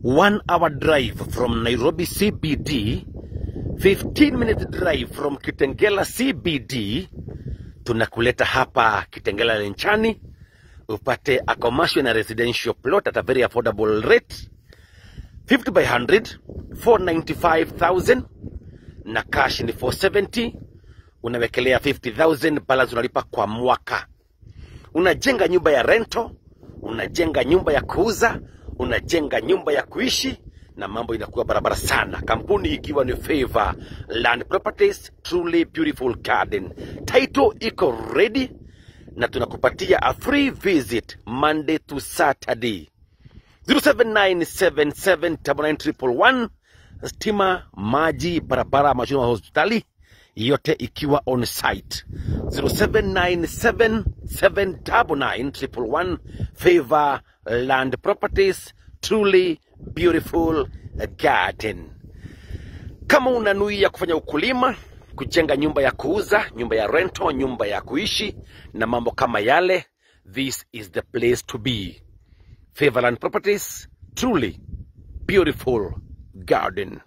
1 hour drive from Nairobi CBD, 15-minute drive from Kitengela CBD. Tunakuleta hapa Kitengela Lenchani upate a commercial na residential plot at a very affordable rate. 50 by 100, 495,000, na cash ni 470. Unawekelea 50,000, balance unalipa kwa mwaka. Unajenga nyumba ya rental, unajenga nyumba ya kuuza, unajenga nyumba ya kuishi na mambo inakuwa barabara sana. Kampuni ikiwa ni Favor Land Properties, truly beautiful garden. Title iko ready na tunakupatia a free visit Monday to Saturday. 0797799111. Stima, maji, barabara, mashule na hospitali yote ikiwa on site. 0797799111. Favor Land Properties, truly beautiful garden. Kama unanuia kufanya ukulima, kujenga nyumba ya kuuza, nyumba ya rental, nyumba ya kuishi na mambo kama yale, this is the place to be. Favorland Properties, truly beautiful garden.